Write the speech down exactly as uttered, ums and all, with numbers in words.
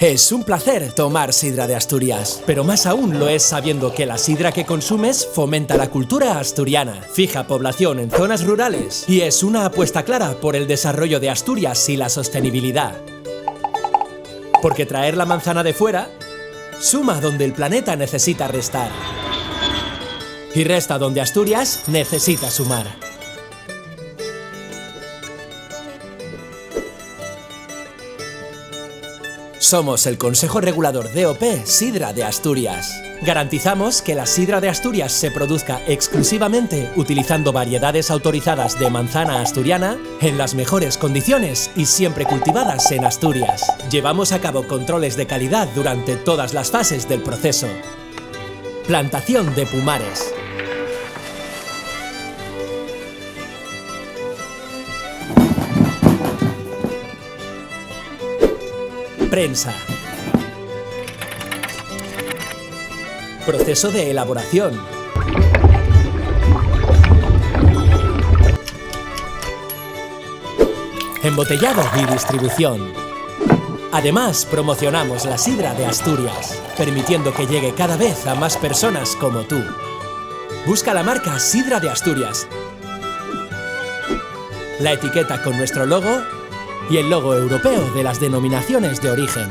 Es un placer tomar sidra de Asturias, pero más aún lo es sabiendo que la sidra que consumes fomenta la cultura asturiana, fija población en zonas rurales y es una apuesta clara por el desarrollo de Asturias y la sostenibilidad. Porque traer la manzana de fuera suma donde el planeta necesita restar. Y resta donde Asturias necesita sumar. Somos el Consejo Regulador D O P Sidra de Asturias. Garantizamos que la sidra de Asturias se produzca exclusivamente utilizando variedades autorizadas de manzana asturiana en las mejores condiciones y siempre cultivadas en Asturias. Llevamos a cabo controles de calidad durante todas las fases del proceso. Plantación de pumares. Prensa. Proceso de elaboración. Embotellado y distribución. Además, promocionamos la sidra de Asturias, permitiendo que llegue cada vez a más personas como tú. Busca la marca Sidra de Asturias, la etiqueta con nuestro logo y el logo europeo de las denominaciones de origen.